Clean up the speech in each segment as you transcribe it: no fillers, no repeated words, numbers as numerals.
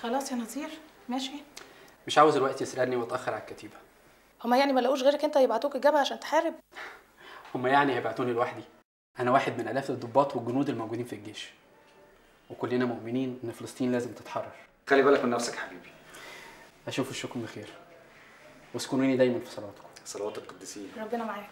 خلاص يا نظير ماشي. مش عاوز الوقت يسرقني واتاخر على الكتيبة. هما يعني ما لقوش غيرك انت يبعتوك الجبهة عشان تحارب؟ هما يعني هيبعتوني لوحدي؟ انا واحد من الاف الضباط والجنود الموجودين في الجيش، وكلنا مؤمنين ان فلسطين لازم تتحرر. خلي بالك من نفسك يا حبيبي. اشوف وشكم بخير، واذكروني دايما في صلواتكم. صلوات القديسين. ربنا معاك.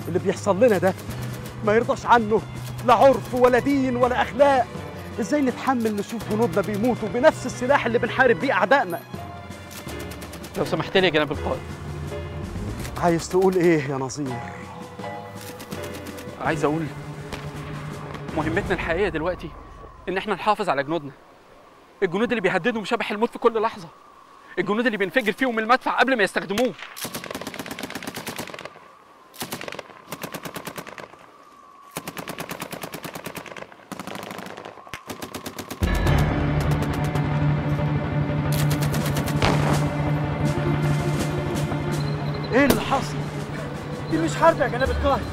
اللي بيحصل لنا ده ما يرضاش عنه لا عرف ولا دين ولا اخلاق. ازاي نتحمل نشوف جنودنا بيموتوا بنفس السلاح اللي بنحارب بيه اعدائنا؟ لو سمحت لي يا جناب القائد. عايز تقول ايه يا نظير؟ عايز اقول مهمتنا الحقيقية دلوقتي ان احنا نحافظ على جنودنا، الجنود اللي بيهددهم شبح الموت في كل لحظة، الجنود اللي بينفجر فيهم المدفع قبل ما يستخدموه. ايه اللي حصل؟ دي مش حرب يا جناب القائد،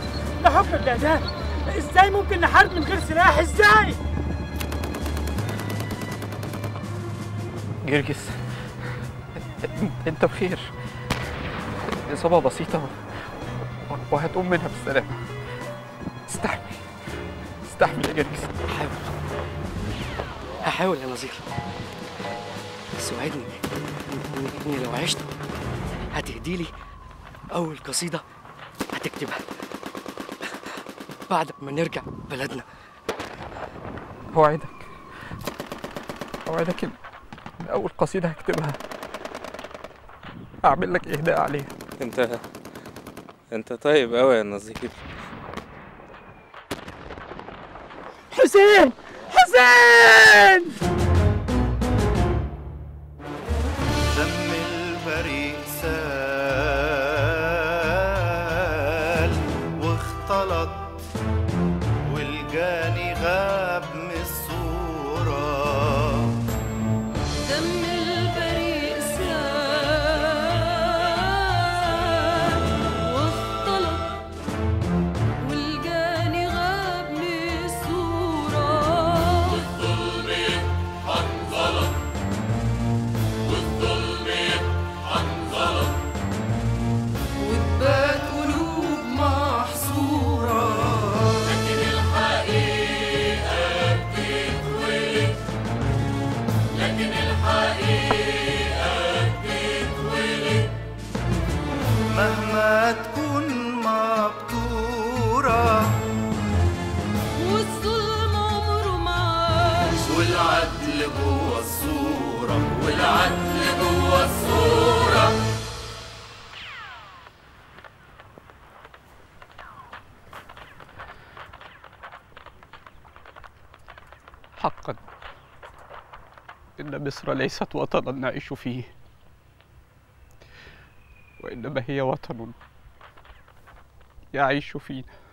ده حكم بالاعدام. ازاي ممكن نحارب من غير سلاح؟ ازاي؟ جرجس انت بخير، اصابه بسيطة وهتقوم منها بالسلامة. استحمل استحمل يا جرجس. هحاول هحاول يا نظير، بس وعدني اني لو عشت هتهديلي أول قصيدة هتكتبها بعد ما نرجع بلدنا. أوعدك أوعدك إن أول قصيدة هكتبها أعمل لك إهداء عليها. أنت طيب أوي يا نظير. حسين حسين. دم البريء سال واختلط والجاني غاب من الصورة. دم البريء سال واختلط والجاني غاب من الصورة. والظلم يتحنظلط، والظلم يتحنظلط، وتبات قلوب محصورة. لكن الحقيقة بتتولد، لكن الحقيقة بتتولد مهما تكون مبتورة. والظلم عمره ما عاش، والعدل جوه الصورة، والعدل جوه الصورة. حقا إن مصر ليست وطنا نعيش فيه، وإنما هي وطن يعيش فينا.